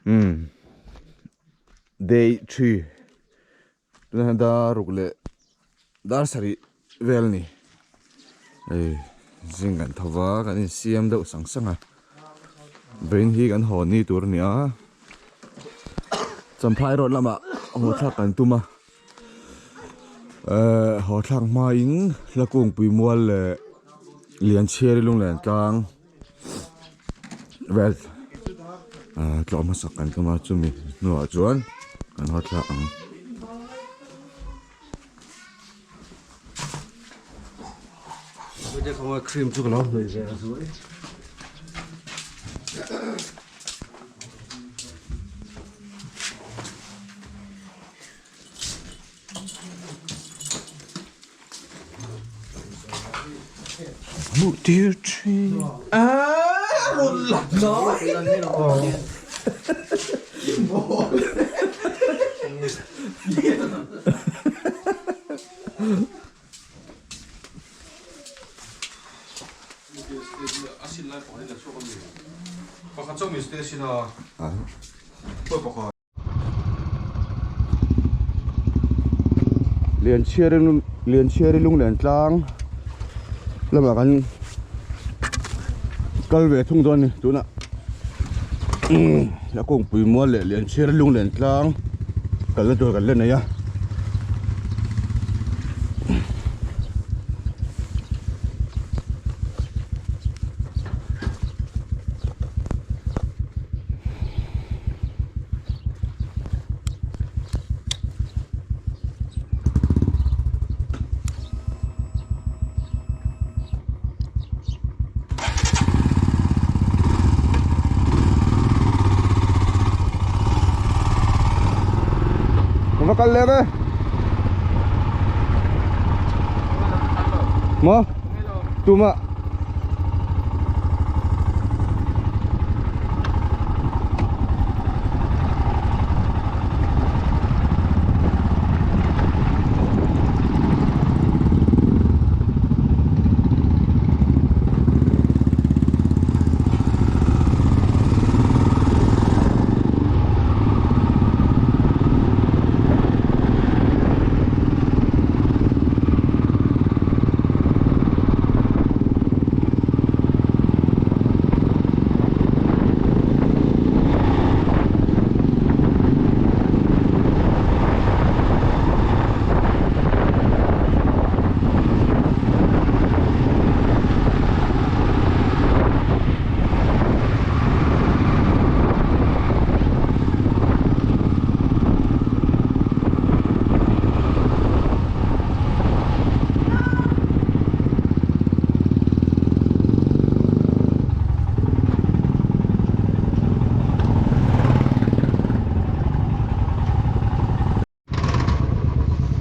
Umm day three tunah hian dar ruk leh dar sarih vel a ni hei zing kan tho va kan insiam deuh sang sang a vawiin hi kan haw ni tur a ni a champhai road lamah haw thlak kan tum a ehh haw thlak hmain hla kungpui mual leh Lianchhiari lunglen tlang. Vel tlawh hmasak kan tum a chumi hnuah chuan kan haw thlak ang. Cream chu ka lo hnawih ve a chu e. Hmuh tir thin a rawn lang Lianchhiari Lianchhiari lunglen tlang lamah kan kal ve thung dawn a ni tunah a kawngpui mual leh Lianchhiari lunglen tlang kalna tur kan la nei a. Va kal leh ve maw tumah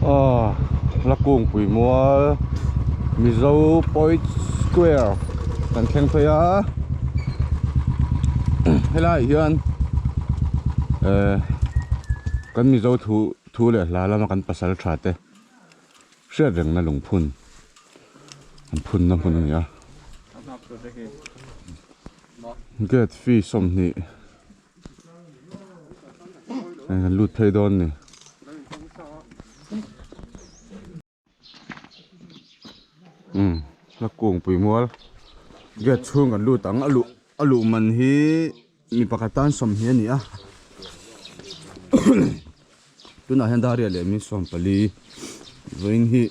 Aw la kungpui mual Mizo Point Square kan thleng phei a helaiah hian eh kan Mizo thu thu leh hla lama kan pasal tha te hriat rengna lungphun an phunna hmun a ni a gate fee sawmhnih hei kan lut phei dawn a ni. Umm la kungpui mual gate chhung kan lut ang a luh a luh man hi mi pakhat tan sawmhnih a ni a tunah hian dar riat leh min 14 vawiin hi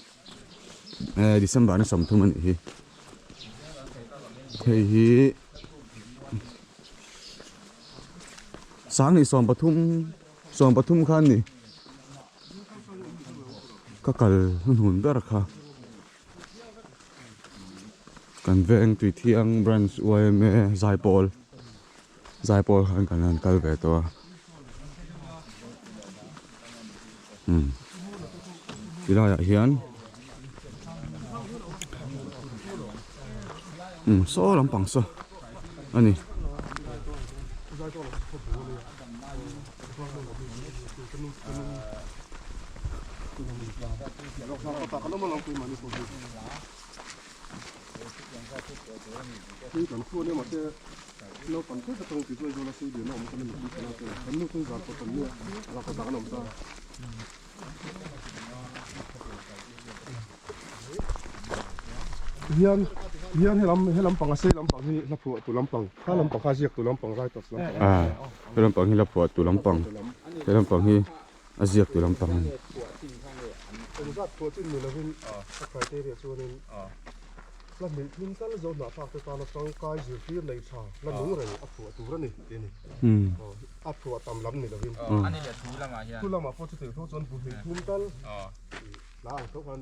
eh December ni 30 a nih hi hei hi 20 13 13 khan ni. Ka kal hnuhnun ber kha kan veng Tuithiang branch yma Zaipawl Zaipawl khan kan han kal ve tawh a umm ti laiah hian umm saw lampang saw a ni. Naupang te atang ti chuan zawl a sei lian a awm khan a mipui khan a chuan kan nu chu zan pawh tam nia rah kawt ah kan awm ta. Hian hian helam helam pang a sei lampang hi hla phuah tu lampang kha lampang kha ziak tu lampang writers lampang a he lampang hi hla phuah tu lampang he lampang hi a ziak tu lampang a ni. Engzat phuah chin ni lovin a criteria chuanin hla hnih thum tal zo hnah thlak te tana tangkai zirtir nei tha hla nung reng a phuah tur a ni tih a ni. A phuah tam lam ni lovin. Thu lamah pawh chutiang tho chuan bu hnih thum tal hla ang tho khan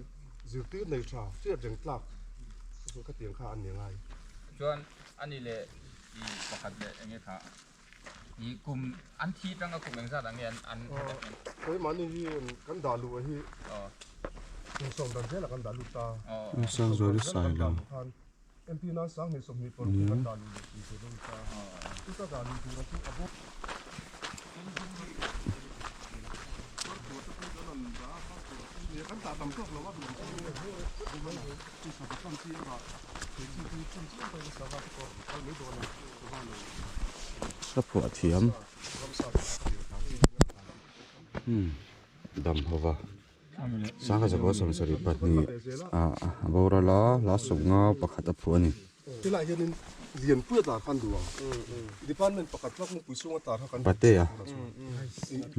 zirtir nei tha hriat reng tlak chu khatiang kha an ni ngai. Chuan a ni leh i pakhat leh enge kha i kum an thi tanga kum engzat ang nge an an Keimahni hi kan dah luh hi kum sawm dan zelah kan dah lut ta. Sangzuali Sailo. Entirnan sanghnih sawmhnih paruk hi kan dah luh leh tih tur a ni ta. Chuta dah luh tura chu a bawk. Ka phuah thiam dam ho va sangha zakua sawmsarih pahnih ah a boral a hla sawmnga pakhat a phuah a ni. Tilai hianin lianpui a tar khan duh ang department pakhat tlak mupui chhunga tar kha kan duh Patea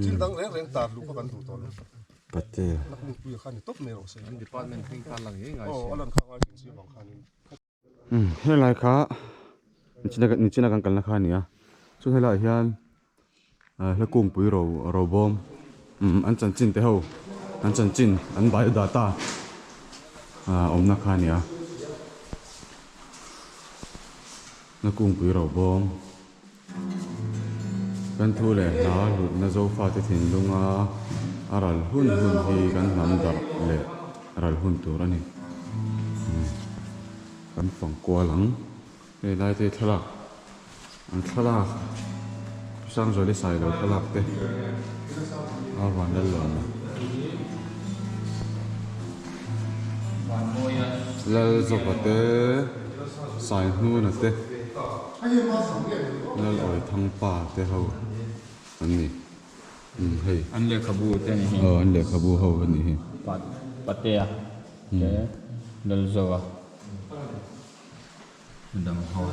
thil dang reng reng tar luh kha kan duh tawh lo Patea tlak mupui kha ni tawp mai rawh se department hming kha lang ngei ngai aw a lan kha ngai thin si avang khanin Helai kha nichina kan kalna kha a ni a chuan helaiah hian hla kungpui ro ro bawm an chanchin te ho an chanchin an biodata awmna kha a ni a hla kungpui ro bawm kan thu leh hla hlutna zofate thinlunga a ral hun hun hi kan hnam darh leh ral hun tur a ni. Kan fang kual ang. Hei lai te thlalak an thlalak Sangzuali Sailo thlalak te a van lal lo ang. Lalzawpa te Saihnuna te Lalawithangpa te ho an ni. Umm hei. An lehkhabu te a ni hi. Aw an lehkhabu ho a ni hi. Patea te Lalzoa dang ho.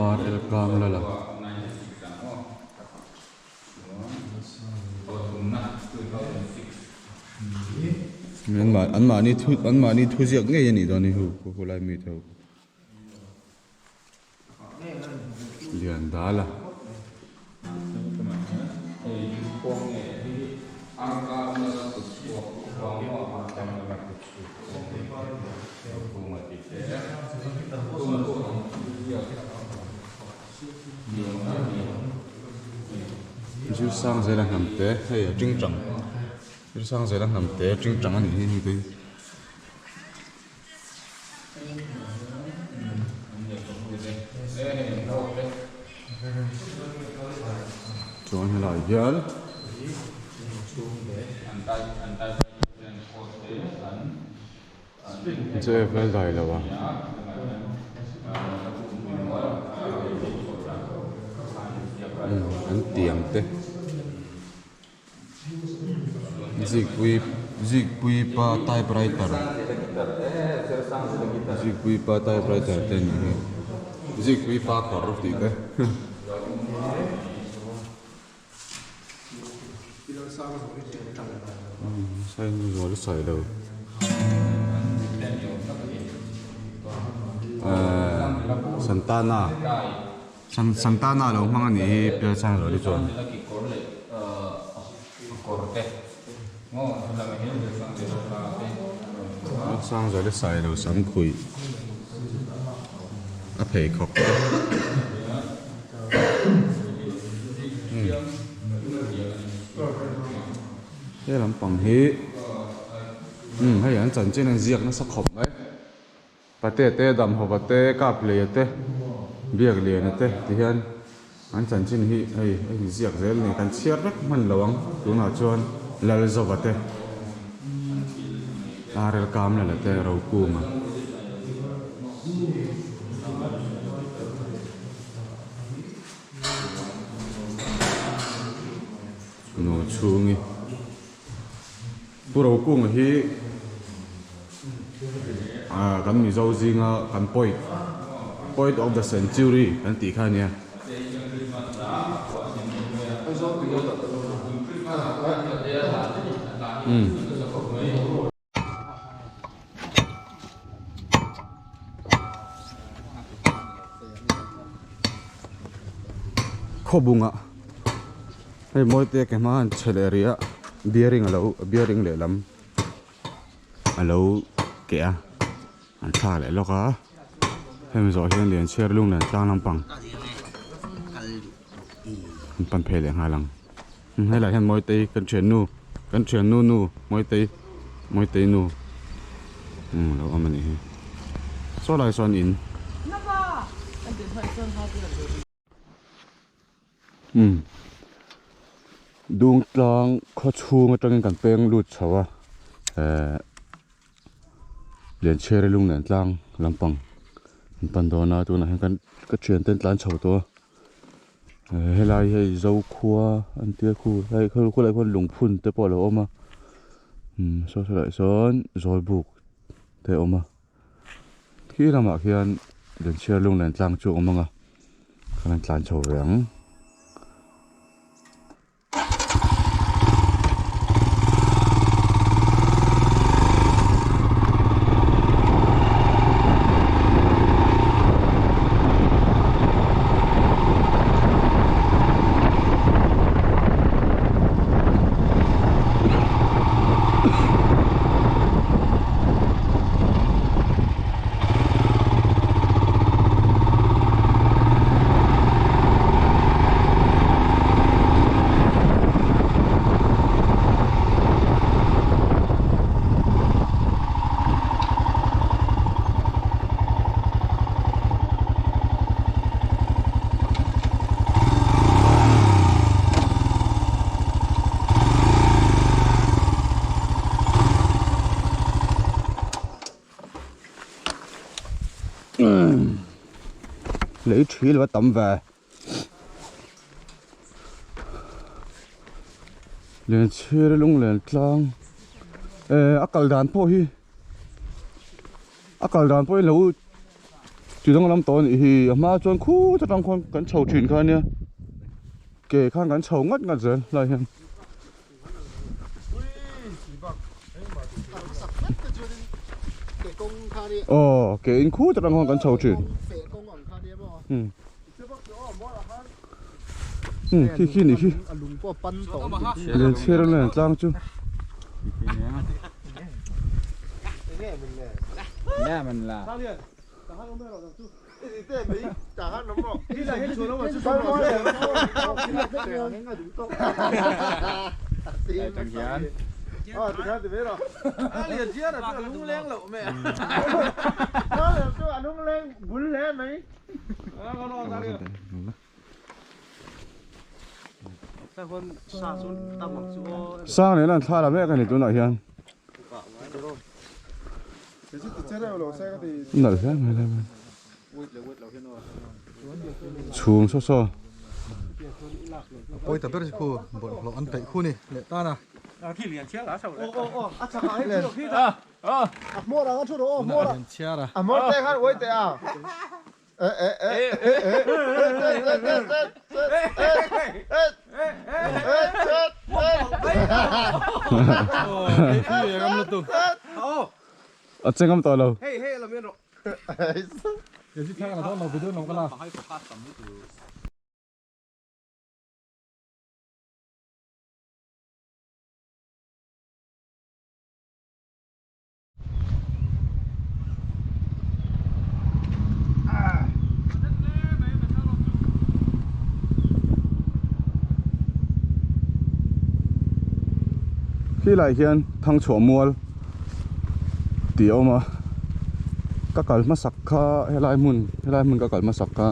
Ar el kang la la. An mahni thu an mahni thu ziak ngei a nih dawn hi hu hu lai mi te ho lian dal a. Zir sang zela hnam te hei a ting tang zir sang zela hnam te ting tang a nih hi hei te hi. Chuan helai hian Chu e vel dai lo a. An tiang te. Zikpui Zikpui pa typewriter Zikpui pa typewriter te a nih hi Zikpui pa kawr tih te. Sain zual sawi lo Santana Santana lo hmang a nih hi Pialsang zual hi chuan. Pialsang zual hi sawi lo sam khuih a pheikhawk te. He lampang hi umm hei an chanchin an ziak nasa khawp mai Pate te Damhawva te Kaphleia te Biakliana te ti hian an chanchin hi hei a inziak zel a ni kan chhiar vek hman lo ang tunah chuan Lalzova te Arel Kamlala te Rokunga. Nu chhungi Pu Rokunga hi ah kan Mizo zinga kan poet poet of the century kan tih kha a nia. Khawbungah hei mawite ke hma an che leh rih a bearing alo bearing lehlam alo keh a an thlak leh lawk a hemi zawh hian lian chhiar lung nen tlang lampang an pan phei leh nghal ang. Helaiah hian Mawitei kan thiannu kan thiannu nu Mawitei Mawitei nu umm alo awm anih hi saw lai sawn in umm Dungtlang khaw chhung atangin kan peng lut chho a ehh Lianchhiari lung nen tlang lampang an pan dawn a tunah hian kan ka thiante an tlan chho tawh a. Helai hei Zokhua an tia khu hei khulaiah khuan lungphun te pawh a lo awm a umm saw sawlaiah sawn zawlbuk te a awm a khi lamah khian Lianchhiar lunglen tlang chu a awm ang a kan han tlan chho ve ang. Lei thi lo a tam ve Lian chhir lung len tlang eh a kal dan pawh hi a kal dan pawh hi lo ti danglam tawh a nih hi a hma chuan khut atang khuan kan chho thin kha ania ke khan kan chho ngat ngat zel lai hian. Aw ke in khut atang khuan kan chho thin umm khi khi nih khi lian chhiar a lian tlang chu Sang leh lan thla la mek a ni tunah hian. Nalh hle mai lai mai. Chhum saw saw. Pawi ta ber chu khu bawlhhlawh an peih khu ni leh tan a. A che ngam tawh lo. Khilaiah hian Thangchhuah mual tih a awm a ka kal hmasak kha helai hmun helai hmun ka kal hmasak kha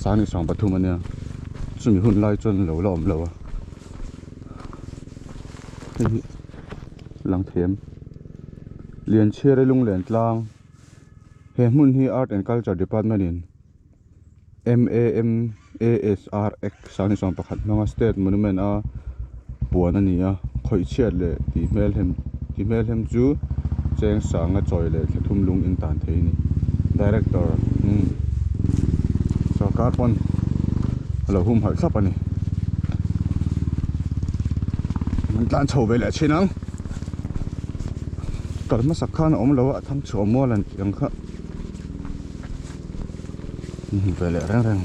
Sangi sang pathum ania chumi hun lai chuan lo la awm lo a hei hi lang thei em Lianchhiari lunglen tlang he hmun hi art and culture department in MAMASR Act 2021 hmanga State Monument a puan a ni a, khawih chhiat leh tih hmelhem tih hmelhem chu cheng sanga chawi leh thla thum lung in tan thei a ni. Director umm sorkar pawn a lo humhalh thlap a ni. An tlan chho ve leh thin ang. Kal hmasak khan a awm lo a, a thangchhuah mual an tih ang kha. Ve leh reng reng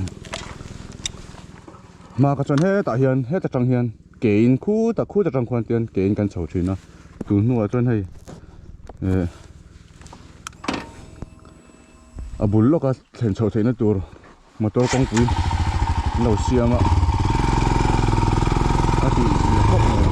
hma ka chuan hetah hian heta tang hian ke in khutah khut atang khuan tian ke in kan chho thin a tun hnuah chuan hei eh a bul lawka thlen chhoh theihna tur motor kawngpui an lo siam a a tih zia khawp mai.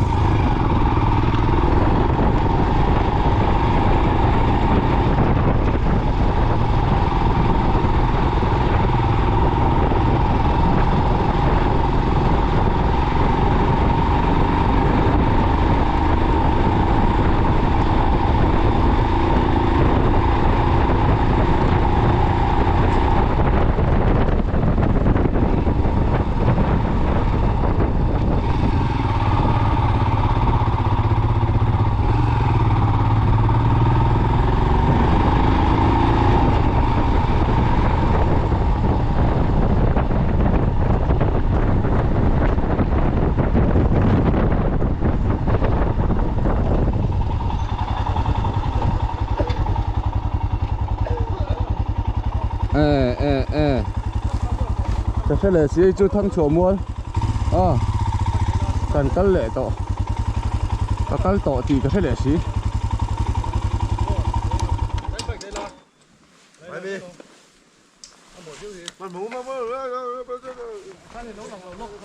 E e e ka hre leh si chu thangchhuah mual a kan kal leh tawh ka kal tawh tih ka hre leh si.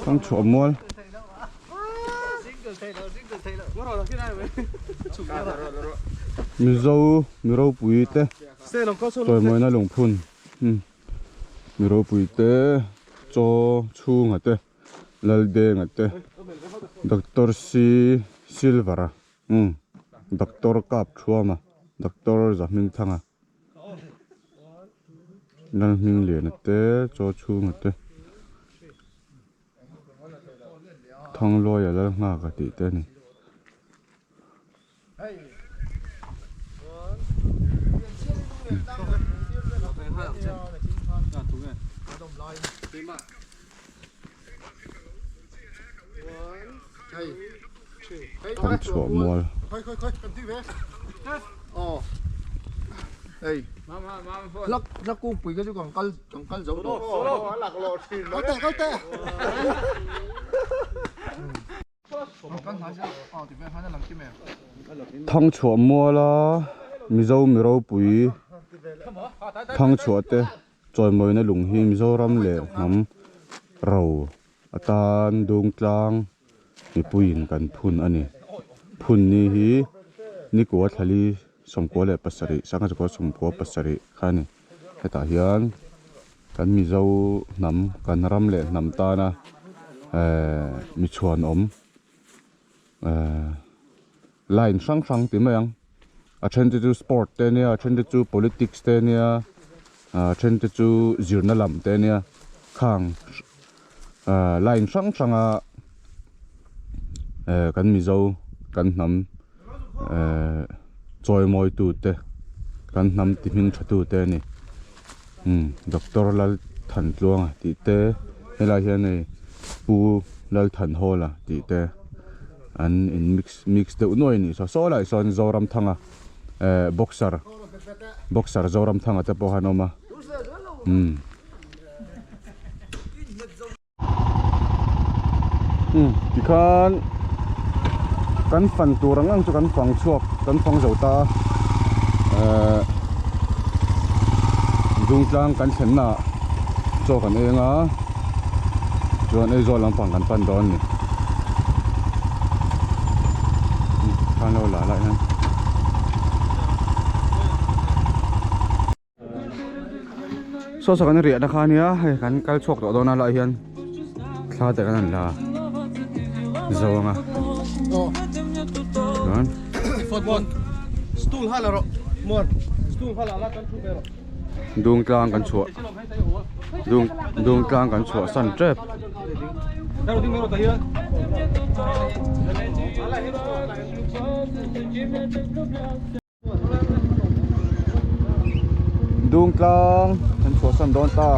Thangchhuah mual. Mizo mi ropui te chawimawina lungphun mi ropui te chaw chhunga te Laldenga te Doctor C Silver-a Doctor Kapthuama Doctor Zahmingthanga. Lalhmingliana te chaw chhunga te Thangluaia Lalnghaka tih te a ni. Thangchhuah mual. Thangchhuah muala Mizo mi ropui Thangchhuah te chawimawina lung hi Mizoram leh hnam ro atan dungtlang mipuiin kan phun a ni. Phun ni hi nikua thlali sawmkua leh pasarih sangha zakua sawmkua pasarih kha a ni. Hetah hian kan Mizo hnam kan ram leh hnam tana ehh mi chhuanawm ehh line hrang hrang ti mai ang a then te chu sport te ania a then te chu politics te ania a then te chu zirna lam te ania khang ahh line hrang hrang a ehh kan mizo kan hnam ehh chawimawi tu te kan hnam ti hming tha tu te a ni umm doctor Lalthantluanga tih te helai hian hei pu Lalthanhawla tih te. An in mix mix deuh nuai anih saw saw lai sawn Zoramthanga eh boxer boxer Zoramthanga te pawh an awm a umm umm tikhan kan fan tur ang ang chu kan fang chhuak kan fang zo ta a eh Dungtlang kan thlen naah chaw kan eng a. Chuan Aizawl lampang kan pan dawn a ni. thla an lo la lai hian. Saw saw kan riahna kha ania hei kan kal chhuak tawh dawn a lai hian thla te kan han la zo anga chuan Dungtlang kan chhuah Dung Dungtlang kan chhuah san tep. Dungtlang kan chhuah san dawn ta.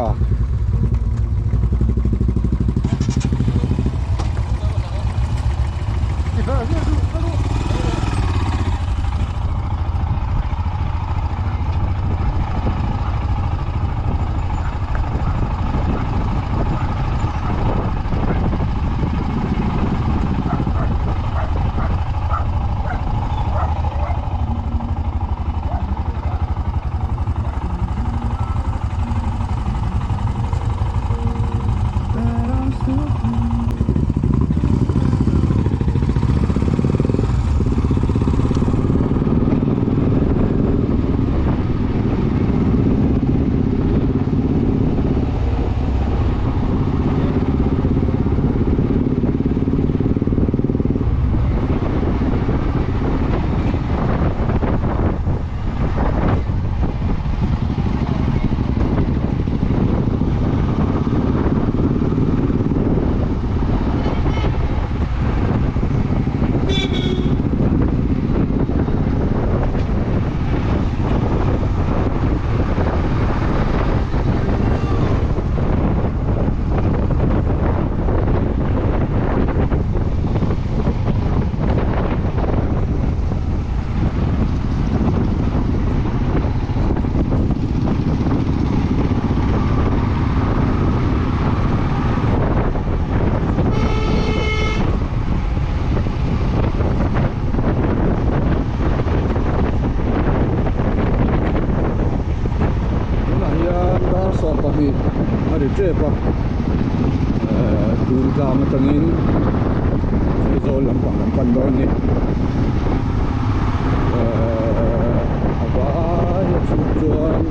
Tunah hian dar 12 a ri tep a ehh tun tlang atangin Aizawl lampang kan pan dawn a ni ehh a vai a chhung chuan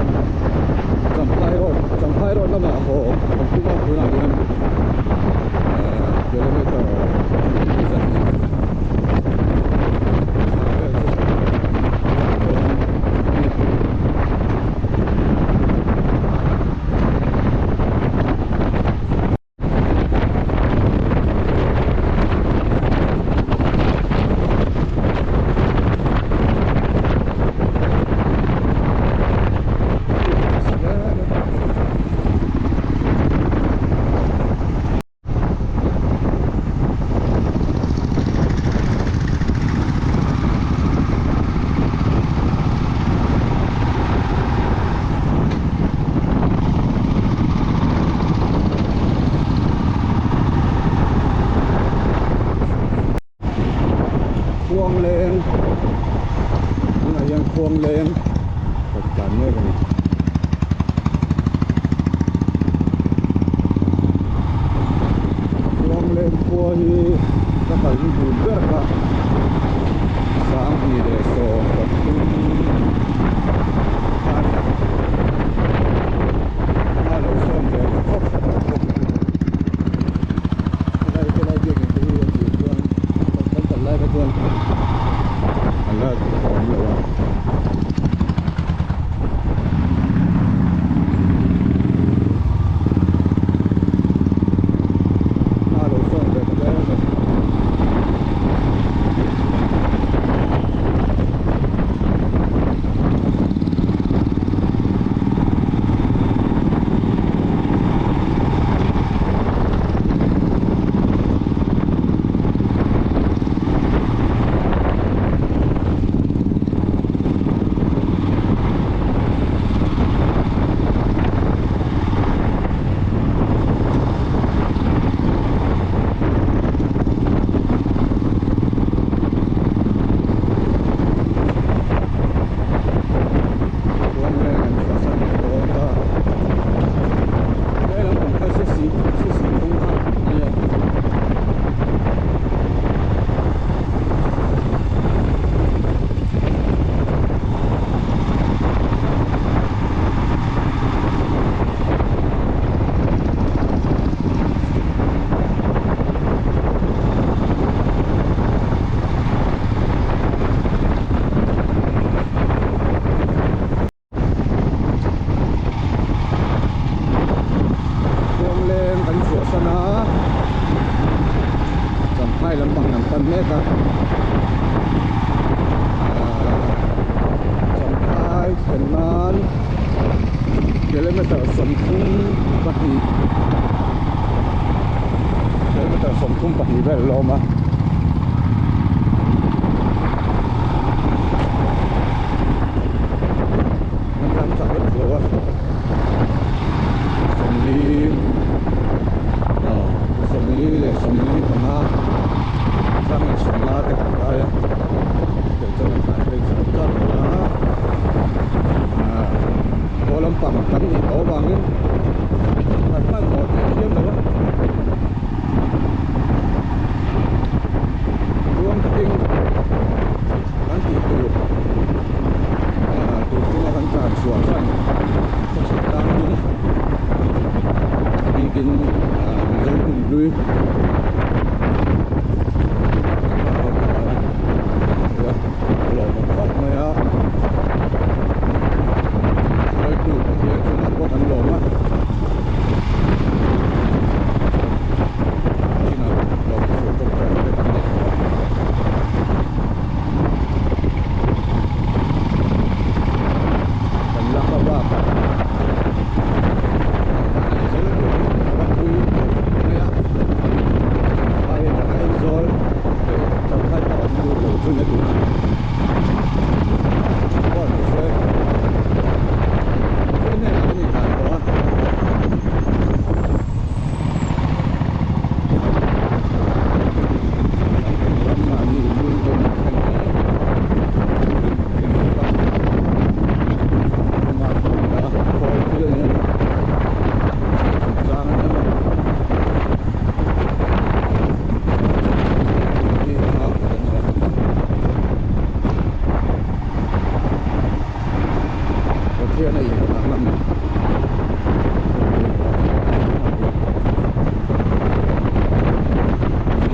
Champhai road Champhai road lamah haw kan tum a tunah hian ehh kilometer zahnih vel chu dawn a ni. Khuangleng tunah hian Khuangleng kan tlan mek a ni. Khuangleng khua hi ka kal hi dun ber kha sanghnih leh sawm pathum khan a lo sawm ve ta khawp tawh bawk a ni. Helai helai biakinn te hi a tir chuan kan kal lai kha chuan an la awm lo a. A lo sawn ve ta hle mai. thlen nan kilometer 32 kilometer 32 vel a awm a. Kan tlan chak vek lo a 40 ah 40 leh 45 tlang leh 50 te kan kai a kei chuan a tlan phei char char a ah haw lampang kan nih tawh avangin kan hmanhmawh teh thiam lo a tluang takin kan tih tur ah tun chunga kan tlan chhuah chuan khawchhak tlang dung a bikin ah Mizo hmun hlui kan hman dawn ta a lawmawm khawp mai a hruaitu Pathian chungah pawh kan lawm a chinah lawmthu tawngtaina te kan nei tawh a. Kan la hma bakah tlan zel turin a va pui mai a, Champhai atanga Aizawl leh Champhai pawh an lut lo chu nia tunah pawh ni se Pathian hnenah kan inhlan tawh a. Ram mahni lung te an thleng hi rin bawk a ama hmuna khawl thil a ni a chungchang a ni a hi ama kut a ni a. Pathian a inthahna a ni.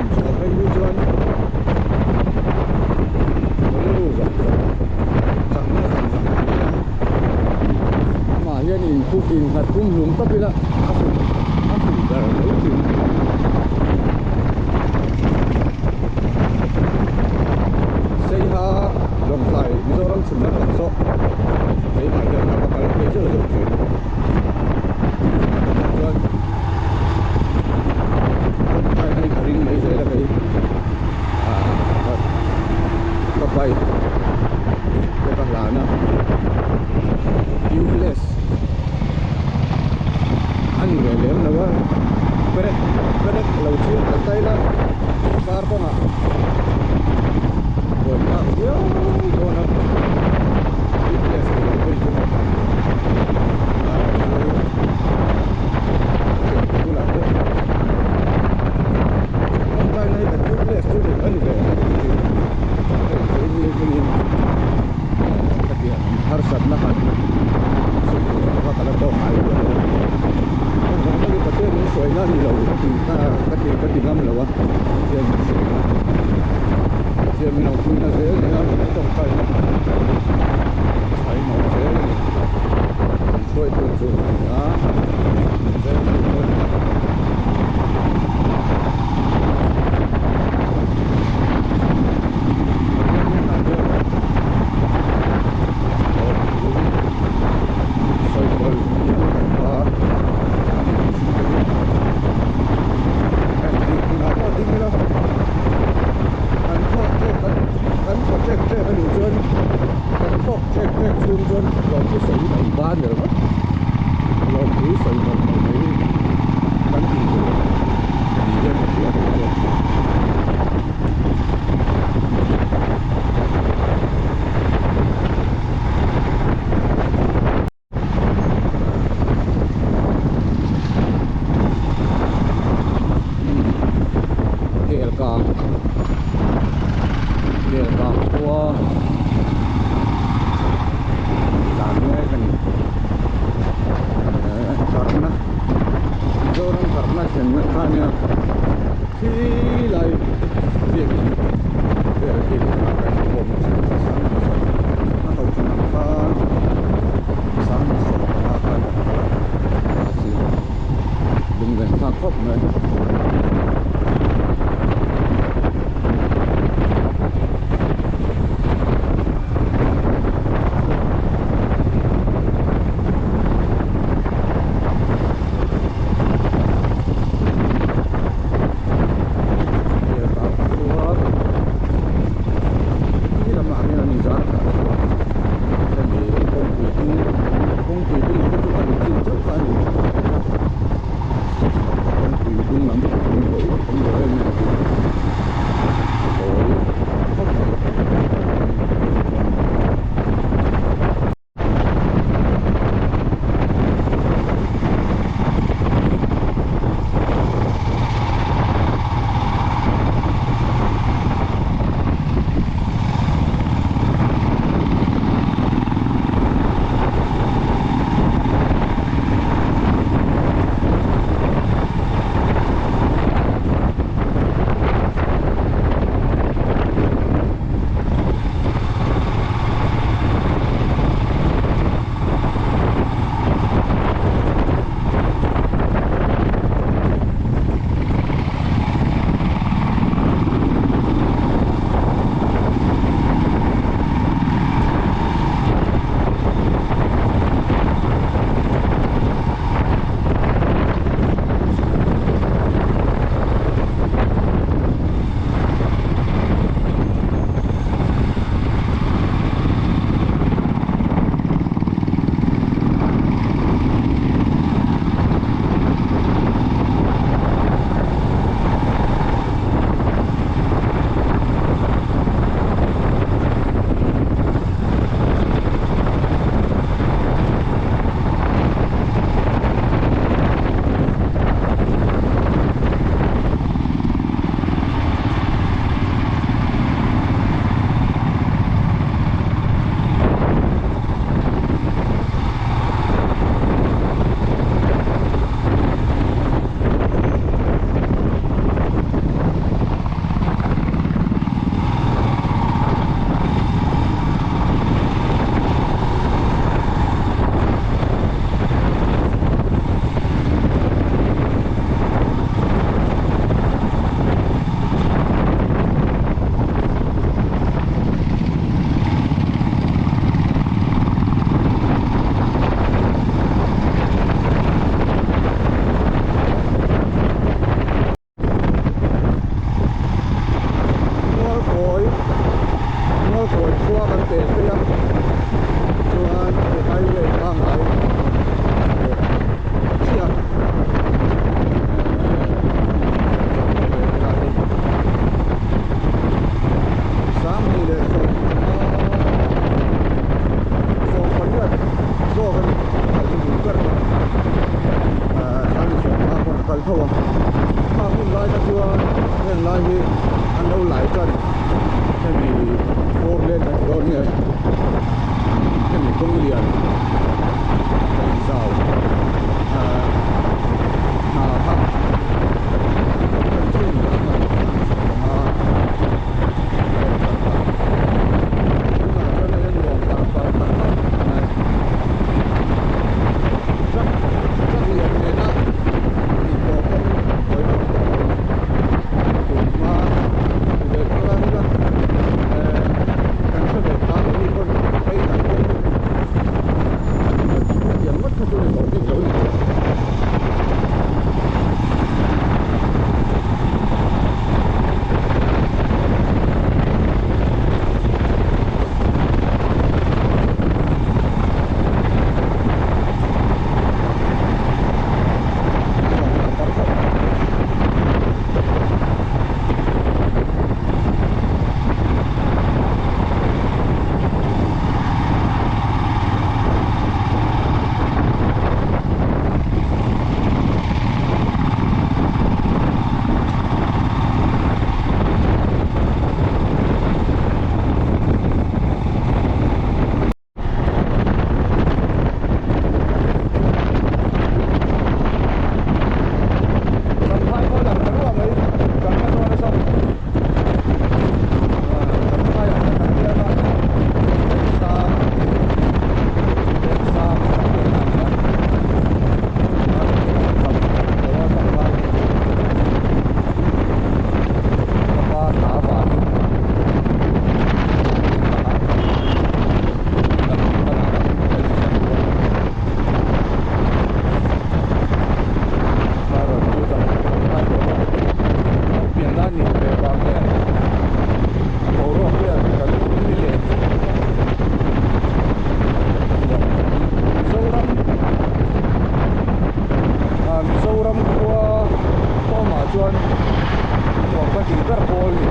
Inchhuah phei hi chuan rilru zawng zawng chakna zawng zawng a nei a, amah hian inpuk innghat pumhlum tawp ila a fuh a fuh ber mai thin. Seiha Lawngtlai Mizoram chhun lampang saw keimah hian ka va kal phei zeuh zeuh thin chuan tawngtai na hi ka ring mai zel a kei ah ka bike te ka hlan a tubeless a ni ve lem lo a perek perek lo chhung ta ta ila kar kawngah buaithlak viau dawn a tubeless ni lo phei chu bulah pawh tawngtai na hi ka tubeless chu a ni ve ang hei keini hmingin khatiang harsatna han sawi tur ang kha ka la tawk ngai lo a engvang takin Pathian min hruaina a ni lo ka ti ka ti ka ti ngam lo a Pathian min hruaina Pathian min lo puina zel nia tawngtaina thain a awm zel a ni min hruaitu chu a ni a min vengtu pawh a ni a. Pathian hnenah chuan lawmthu sawi mawlh mawlh kan hma a ni tih hriat a ni. Engtik hunah pawh ding ila kan thawk ṭek kan kan thaw ṭek ṭek a nih chuan kan thawk ṭek ṭek chhung chuan lawmthu sawi in a inban ber vat. Lawmthu sawi mawlh mawlh mai hi kan tih tur ni hian ka hria kei chuan. Kelkang Kelkang khua tlan mek a ni eh karna Mizoram karna thlenna kha nia khi lai biakin vel khi kan khawm a ho thin ang khan 25 khan kan kal a a chu lunglen thlak khawp mai. pel phei a chuan hei highway pangngai leh ta chiah a Sanghnih leh sawmhnih sawmpariat zawk a ni a ni bul ber kha Sanghnih sawmpanga pawn a kal tho a khang hun lai kha chuan heng lai hi an lo lai tan hemi four lane kan ti dawn nge hemi kawng lian daih zau hna kha thawk tan chu ni a khan Sanghnih sawmpanga Mizoram khua khawmah chuan nuam ka tih ber pawl a ni.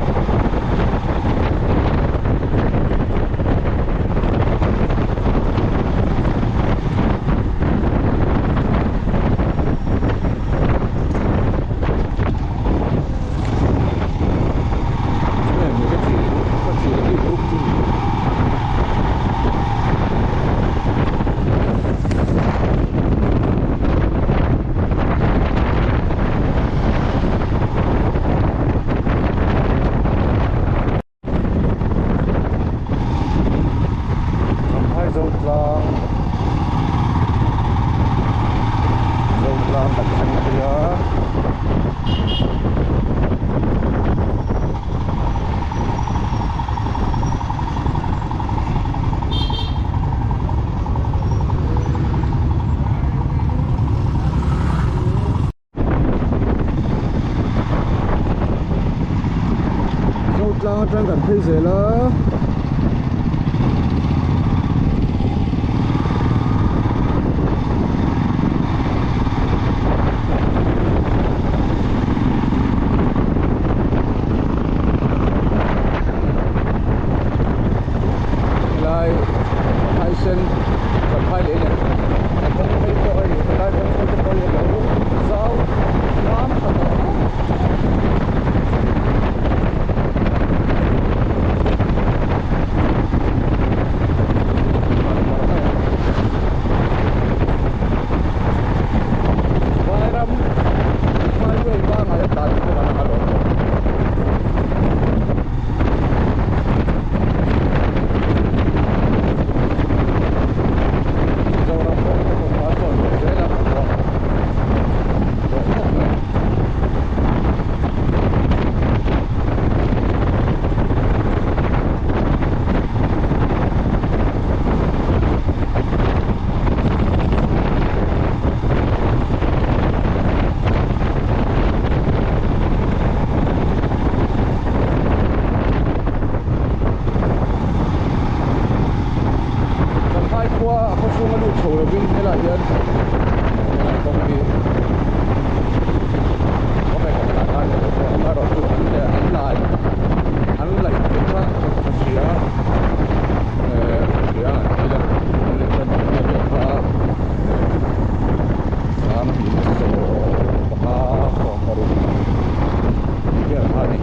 Zotlang Zotlang kan thleng phei a. Zotlang atang kan phei zel a. Helai phaisen kan phai leh nen a kawng phei pawh hei helai kawng phei te pawh hi a lo zau mam tha tawh a. Vairam highway pangai a tlan te pawh kan ang alawm. chho lovin helaiah hian helai kawng hi kawng engemaw tah khan emaw pawh amaherawhchu an leh an lai an laih te kha ka hria eh ka hria ang tih ila an leh tan ang vel pawh kha eh sang hnih 15 16 tih vel kha a ni.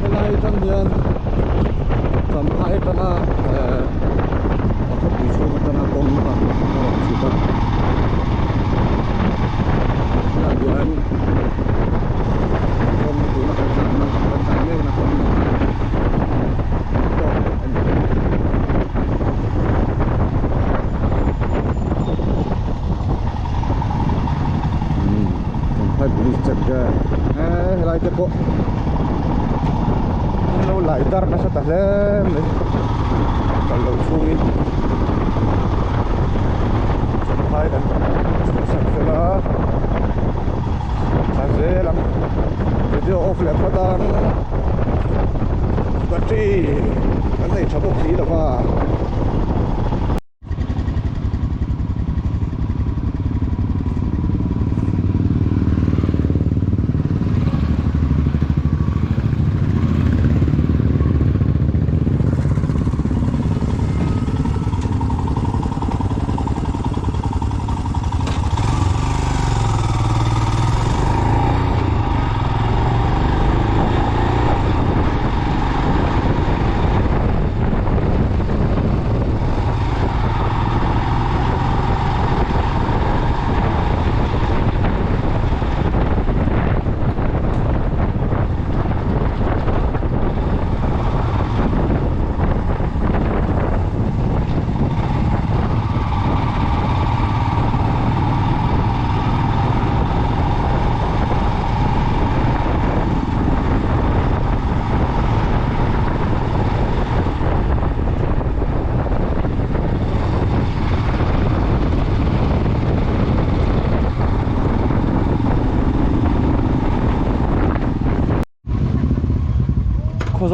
Helai atang hian Champhai atanga eh a khawpui chhung atanga kawng a rawn chhuk a tunah hian kawng tuna kan tlanna kan tlan mekna kawng tawk leh a ni. Champhai police check vel eh helai te pawh an lo lai dar nasa ta hle mai kal loh chhungin Champhai kan chhuahsan fel a thla zel ang video off leh phawt ang battery kan nei tha bawk si lo va.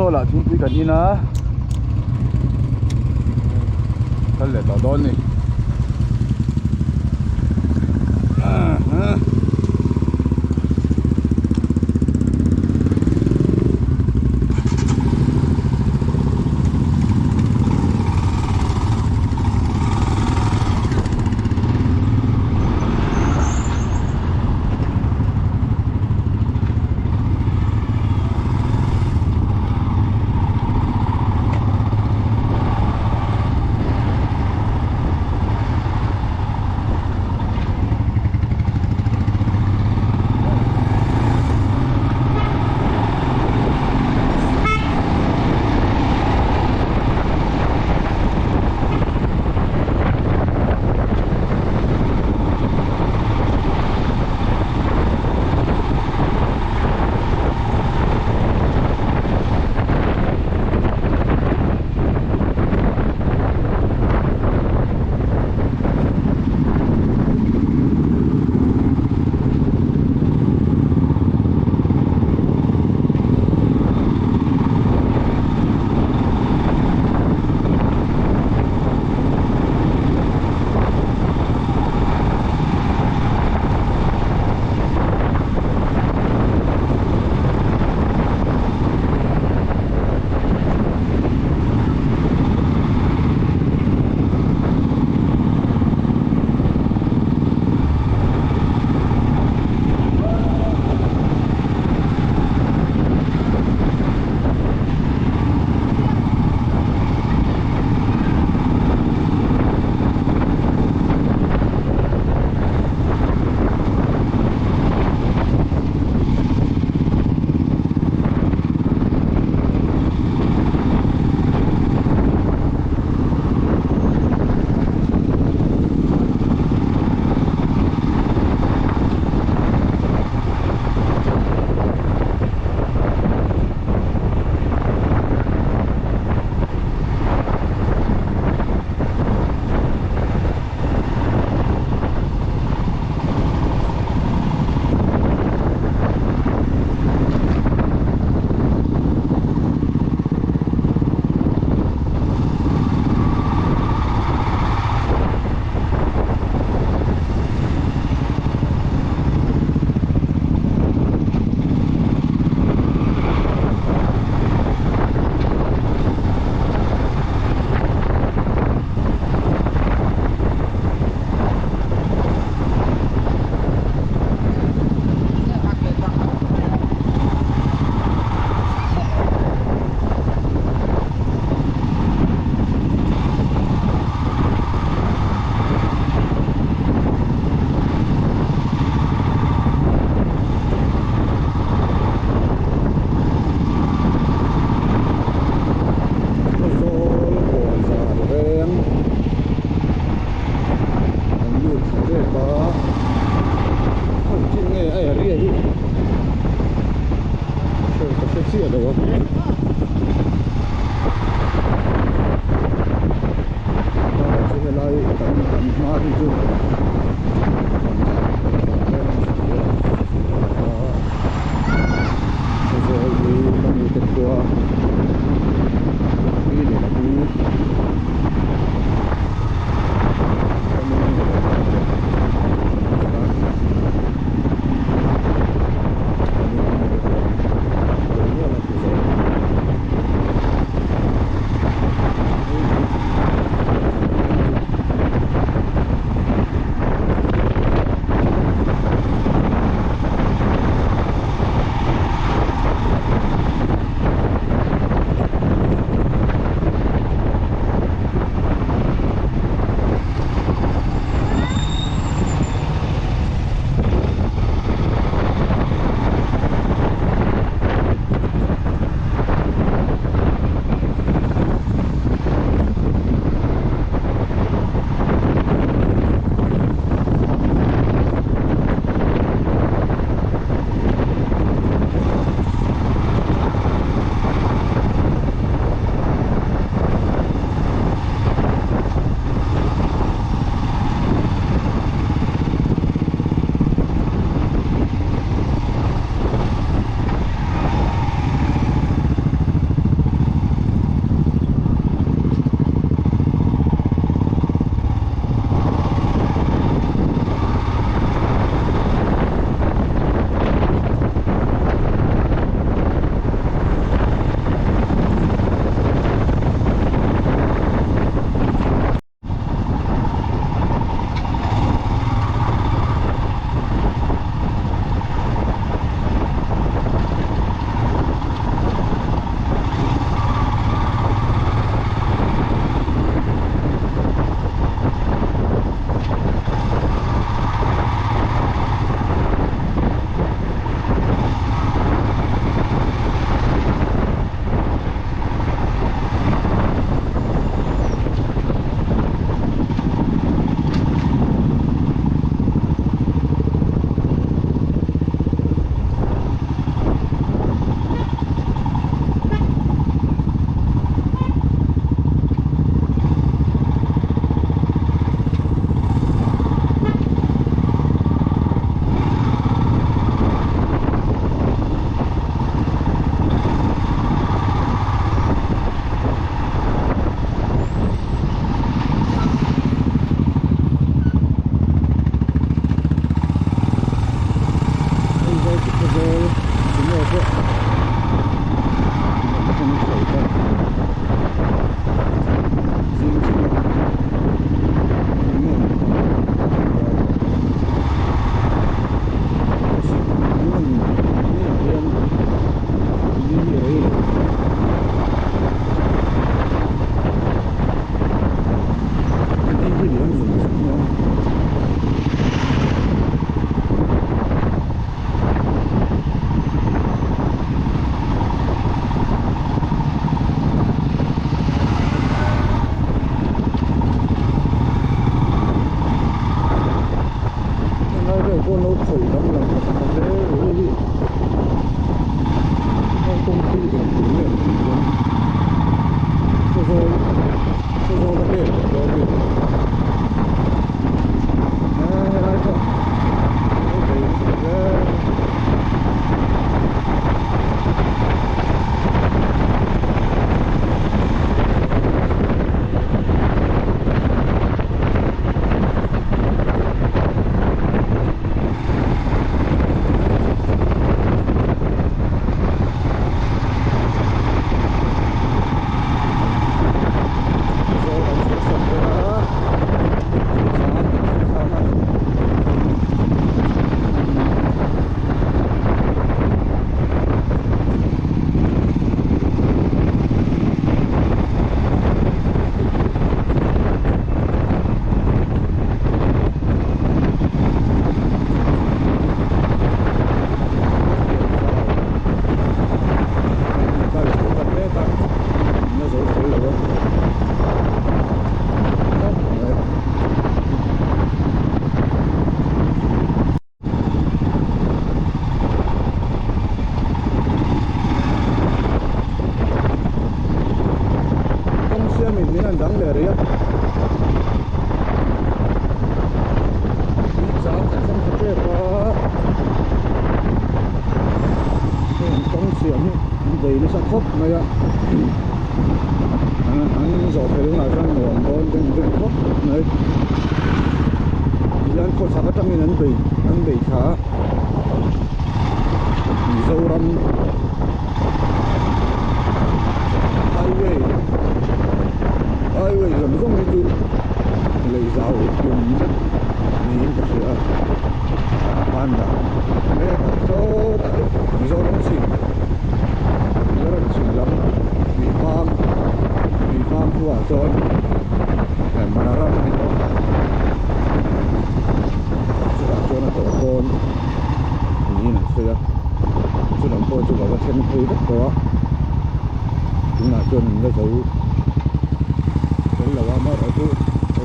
Khawzawlah thingpui kan in a kal leh tawh dawn ni.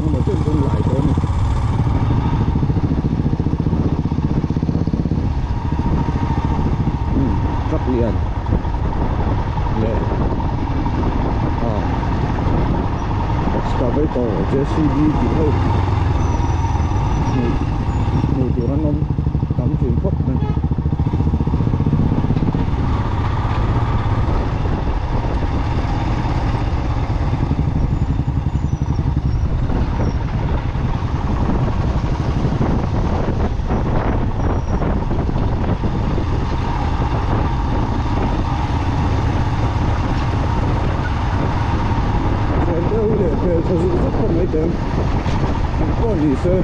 Engemaw chen chu an lai tawh a ni. Umm truck lian leh ah excavator J_C_B tih ho hmuh tur an awm tam thin khawp mai. Thian deuh leh hmeltha zuk zuk khawp mai teh ang engpawh ni se.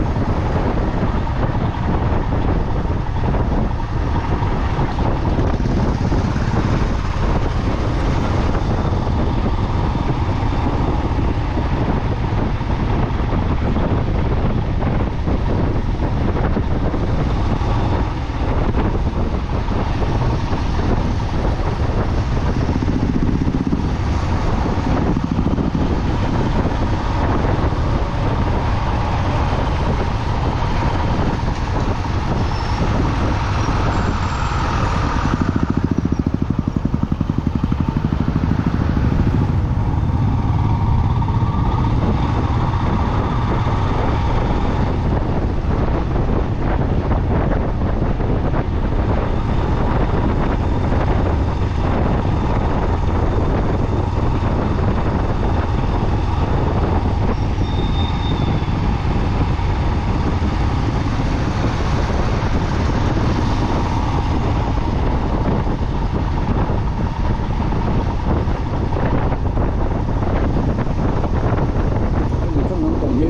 Hemi thlang lampang hi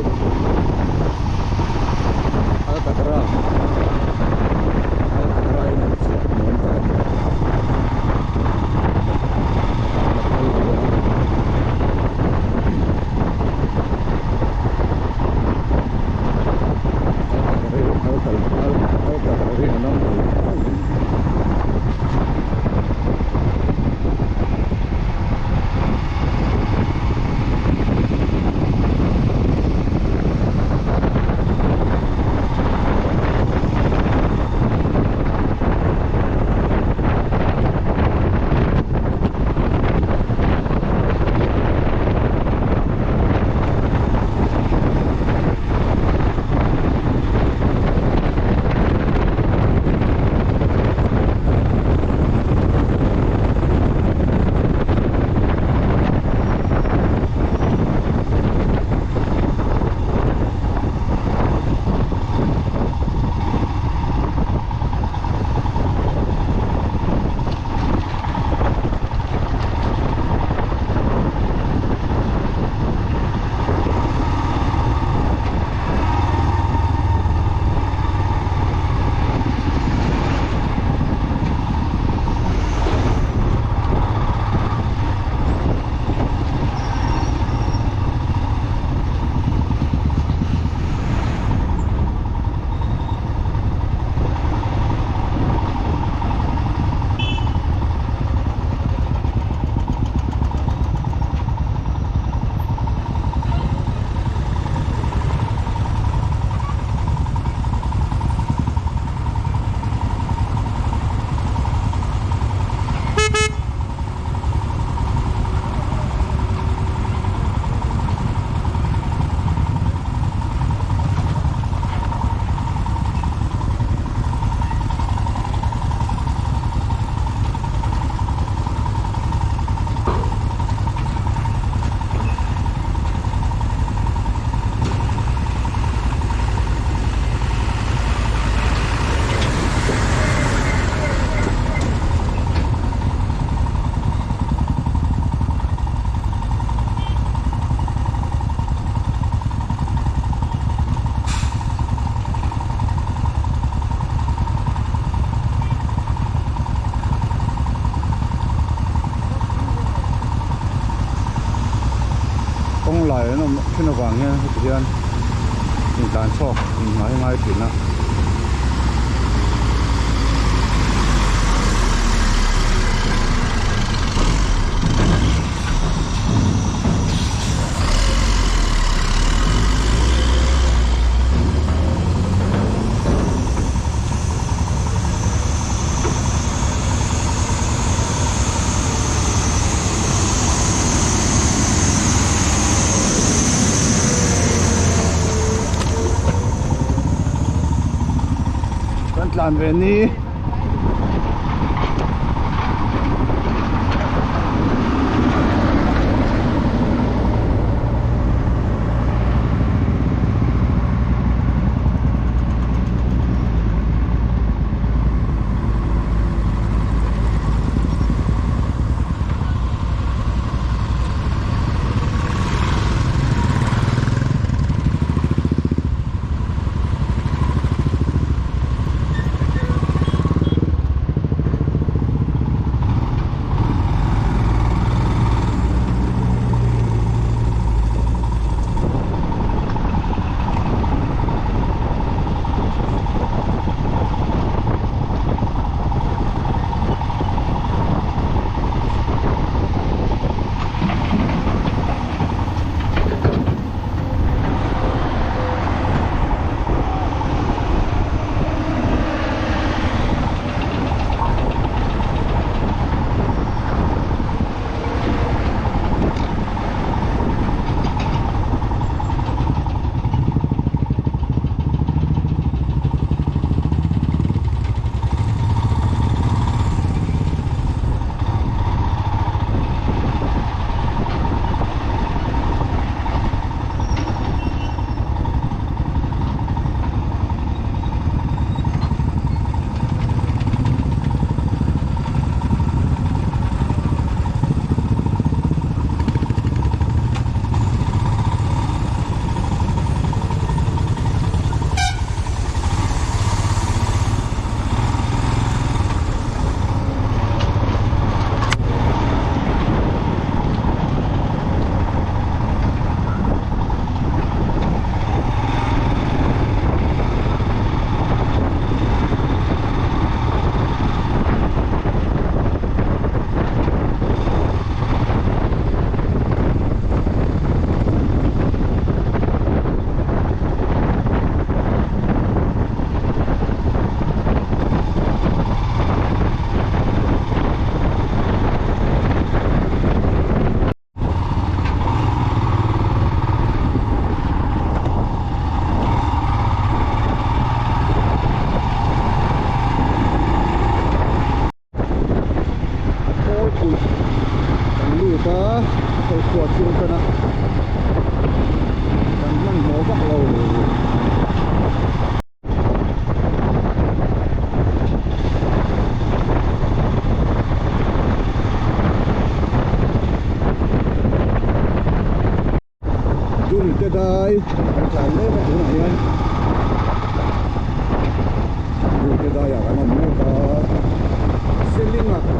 Alcatraz Alcatraz in an chhiat nuam tak a ni. La kal ve a. Kawng lai an awm thin avang hian heti hian intlan chhuak in ngai ngai thin a. tlan ve ni. Kawlpui kan lut a khawi chhuah chu an tan a kan hmanhmawh vak lo. Dul te dai kan tlan mek a tunah hian dul te daiah kan awm mek a seling ah.